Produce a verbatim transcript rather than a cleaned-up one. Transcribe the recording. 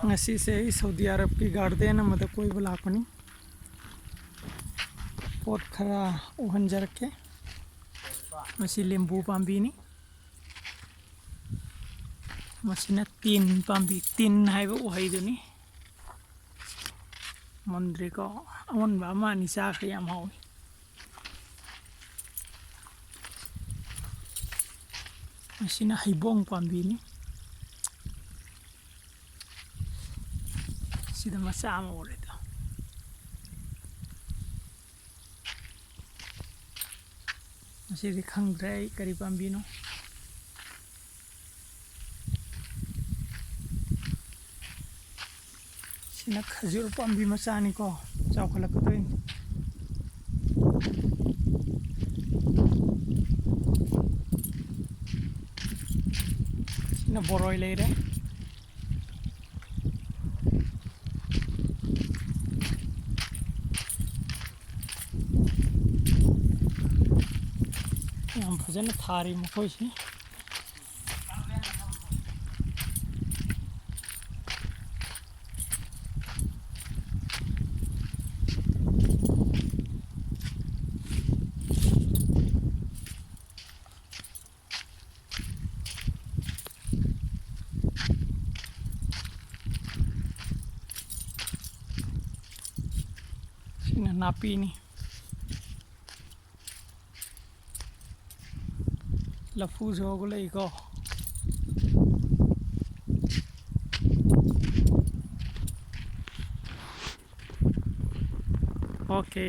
ꯉꯁꯤꯁꯦ ꯑꯩ Saudi ꯑꯔꯕꯀꯤ garden ꯑꯃꯗ ꯀꯣꯏꯕ ꯂꯥꯛꯄꯅꯤ꯫ ꯄꯣꯠ ꯈꯔ ꯎꯍꯟꯖꯔꯛꯀꯦ꯫ ꯃꯁꯤ ꯂꯦꯝꯕꯨ ꯄꯥꯝꯕꯤꯅꯤ꯫ ꯃꯁꯤꯅ ꯇꯤꯟ ꯄꯥꯝꯕꯤ, ꯇꯤꯟ ꯍꯥꯏꯕ ꯎꯍꯩꯗꯨꯅꯤ꯫ ꯃꯨꯟꯗ꯭ꯔꯤꯀꯣ꯫ ꯑꯃꯨꯟꯕ ꯑꯃ ꯑꯅꯤ ꯆꯥꯈ꯭ꯔꯦ, ꯌꯥꯝ ꯍꯥꯎꯏ꯫ ꯃꯁꯤꯅ ꯍꯩꯕꯣꯡ ꯄꯥꯝꯕꯤꯅꯤ꯫ ꯁꯤꯗ ꯃꯆꯥ ꯑꯃ ꯎꯔꯦꯗꯣ꯫ ꯃꯁꯤꯗꯤ ꯈꯪꯗ꯭ꯔꯦ ꯑꯩ ꯀꯔꯤ ꯄꯥꯝꯕꯤꯅꯣ꯫ ꯁꯤꯅ ꯈꯖꯨꯔ ꯄꯥꯝꯕꯤ ꯃꯆꯥꯅꯤꯀꯣ, ꯆꯥꯎꯈꯠꯂꯛꯀꯗꯣꯏꯅꯤ꯫ ꯁꯤꯅ ꯕꯣꯔꯣꯏ ꯂꯩꯔꯦ꯫ ꯌꯥꯝ ꯐꯖꯅ ꯊꯥꯔꯤ ꯃꯈꯣꯏꯁꯤ꯫ ꯁꯤꯅ ꯅꯥꯄꯤꯅꯤ꯫ ꯂꯐꯨꯁꯨ ꯍꯧꯒꯠꯂꯛꯏꯀꯣ꯫ ꯑꯣꯀꯦ꯫